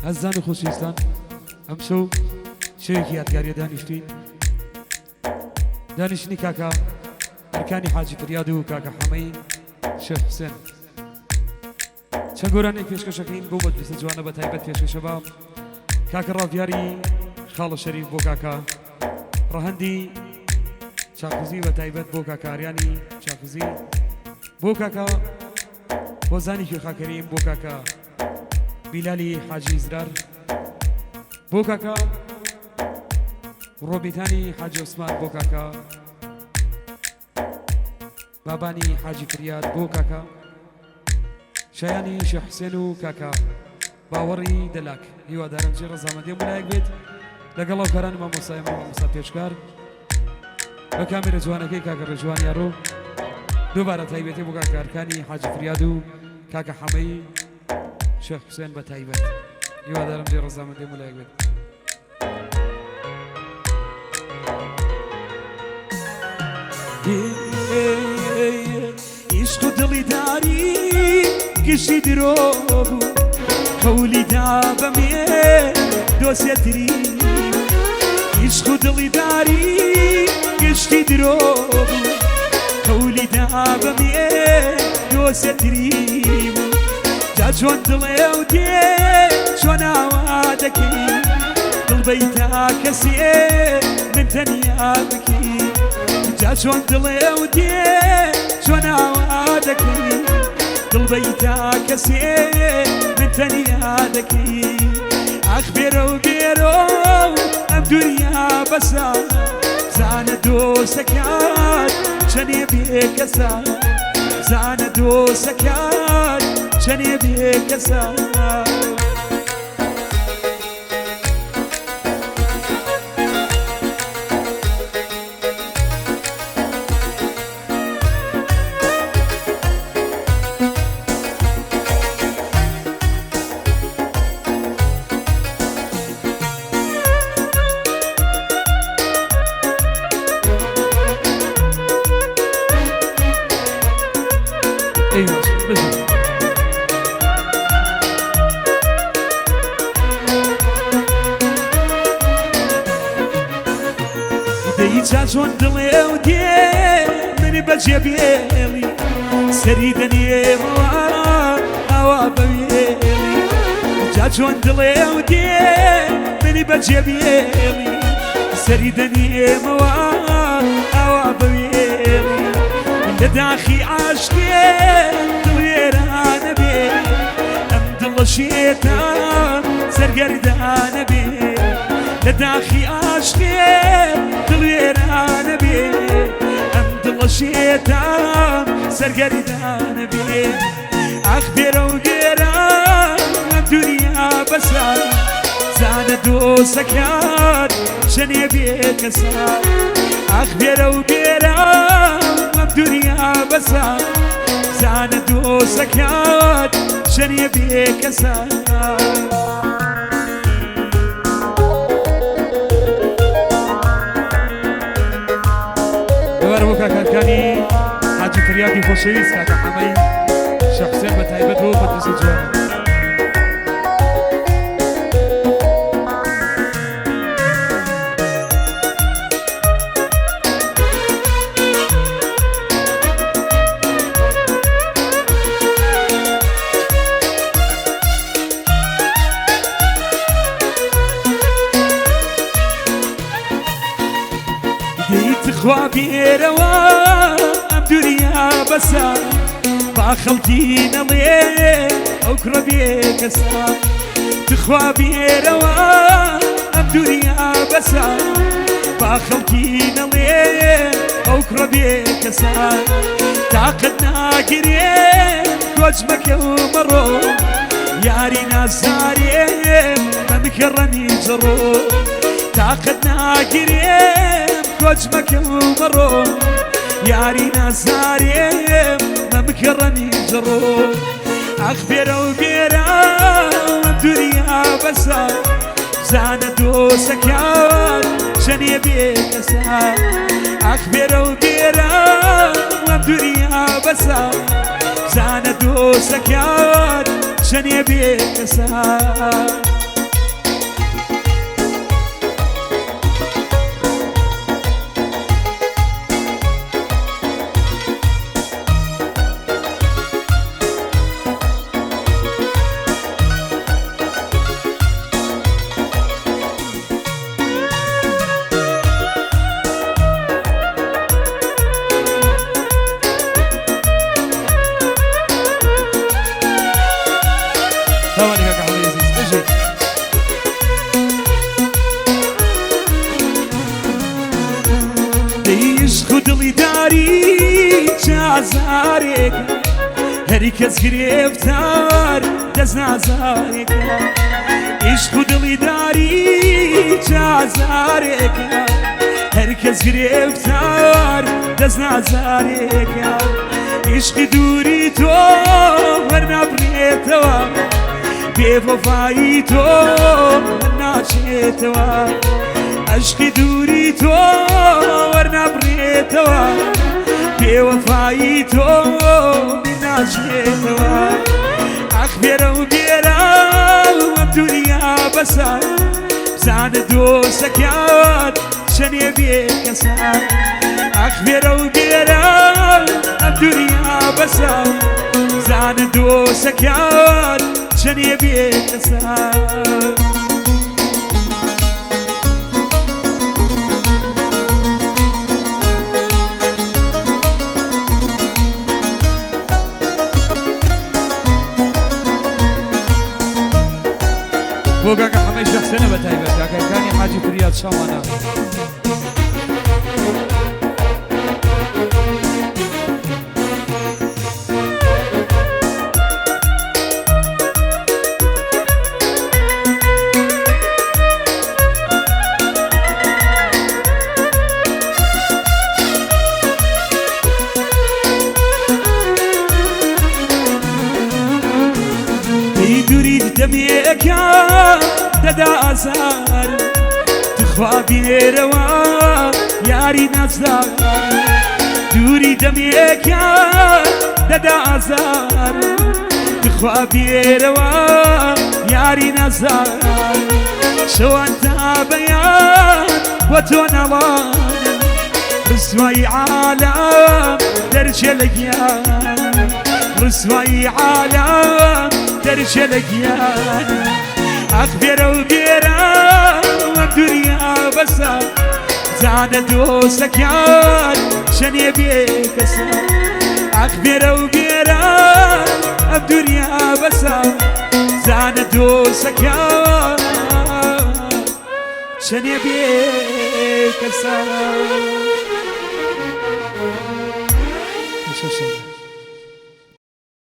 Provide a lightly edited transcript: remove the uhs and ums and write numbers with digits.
ئازیزان و خۆشەویستان، ئەمشەو شەوێکی یادگاریە دانیشتوین، دانیشتنی کاکە ئەرکانی حاجی فریاد و کاکە حەمەی شێخ حوسێن. چەند گۆرانێک پێشکەشەکەین بۆ مەجلیسە جوانە، بە تایبەت پێشکەشە بە کاکە ڕاڤیاری خاڵە شەریف، بۆ کاکە ڕەهەندی چاکوزی، بە تایبەت بۆ کاکە ئاریانی چاکوزی، بۆ کاکە هۆزانی کوێخاکەریم، بۆ کاکە بیلالی حاجی زرار، بۆ کاکە ڕۆبیتانی حاجی عوسمان، بۆ کاکە بابانی حاجی فریاد، بۆ کاکە شایانی شێخ حوسێن و کاکە باوەڕی دەلاک. هیوادارم جێ ڕەزامەندی ملایەک بێت لەگەڵ ئەو کارانی مامۆستای مامۆستا پێشکار بە کامێرە جوانەکەی کاکە ڕێژوان یارۆ. دووبارە تایبەتی بۆ کاکە ئەرکانی حاجی فریاد و کاکە حەمەی شێخ حوسێن بە تایبەت. هیوادارم جێ ڕەزامەندی ملایەک بێت. عیشق و دڵی داری گشتی درۆ بوو، قەولی دا بەمێ دۆسێتری. عیشق و دڵی داری گشتی درۆ بوو، قەولی دا بەمێ دۆسێتری بوو. جا چۆن دڵێ و دێ، چۆن ئاوا دەکەی؟ دڵ بەیتا کەسێ من تەنیا بکەی. جا چۆن دڵێ و دێ، چۆن ئاوا دەکەی؟ دڵ بەیتا کەسێ من تەنیا دەکەی. ئاخ بێرە و بێرۆ، ئەم دنیا بەسە، زانە دۆستەکان چەنێ بێکەسە، زانە دۆستەکان چەنێ بێکەسە. ئەی باش بژی. دەی جا چۆن دڵێ و دێ منی بەجێ بێڵی، سەری دەنێمەوە ئاوا بەوێڵی. جا چۆن دڵێ و دێ منی بەجێ بێڵی، سەری دەنێمەوە ئاوا بەوێڵی. لە داخی عاشقێ دڵوێرانە بێ، ئەم دڵە شێتە سەرگەردانە بێ. لە داخی عاشقێ دڵوێرانە بێ، ئەم دڵە شێتە سەرگەردانە بێ. ئاخ بێرە و بێرە، ئەم دنیا بەسە، زانە دۆستەکان چەنێ بێکەسە. ئاخ بێرە و بێرە، ئەم دنیا بەسە، زانە دۆستەکان چەنێ بێکەسە. دووبارە بۆ کاکە ئەرکانی حاجی فریادی خۆشەویست، کاکە حەمەی شێخ حوسێن بە تایبەت بۆ مەجلیسە جوانە. دەی تخوا بێرەوە، ئەم دنیا بەسە، با خەڵکی نەڵێ ئەو کوڕە بێکەسە. تخوا بێرەوە، ئەم دنیا بەسە، با خەڵکی نەڵێ ئەو کوڕە بێکەسە. تاقەت ناگرێ، کۆچ مەکە و مەڕۆ، یاری نازارێ بەمکەڕەنی جڕۆ. تاقەت ناگرێ، کۆچ مەکە و مەڕۆ، یاری نازارێ بەمکەڕەنی جڕۆ. ئاخ بێرە و بێرە، ئەم دنیا بەسە، زانە دۆستەکان چەنێ بێکەسە. ئاخ بێرە و بێرە، ئەم دنیا بەسە، زانە دۆستەکان چەنێ بێکەسە. ئازارێکە هەری کەس گرێفتار دەست نازارێکە عیشق و دڵی داری چ ئازارێکە هەر کەس گرێفتار دەست نازارێکە عیشقی دووری تۆ وەرنابرێتەوە بێوەفایی تۆ ناچێتەوە عەشقی دووری تۆ وەرنابرێتەوە بێوەفایی تۆ ناچێتەوە ئاخ بێرە و بێرە ئەم دنیا بەسە بزانە دۆستەکان چەنێ بێکەسە ئاخ بێرە و بێرە ئەم دنیا بەسە بزانە دۆستەکان چەنێ بێکەسە. بۆ کاکە حەمەی شێخ حسێنە بە تایبەت کاکەکانی حاجی فریاد شاوانە. دووری دەمێکە دەدا ئازار تخوا بێرەوە یاری نازدار دووری دەمێکە دەدا ئازار تخوا بێرەوە یاری نازدار شەوان تا بەیان بۆ تۆ ناڵانم ڕسوای عالەم دەرچێ لە گیان ڕسوای عالەم دەرچێ لە گیان ئاخ بێرە و بێرە ئەم دنیا بەسە زانە دۆستەکان چەنێ بێکەسە ئاخ بێرە و بێرە ئەم دنیا بەسە زانە دۆستەکان چەنێ بێکەسە.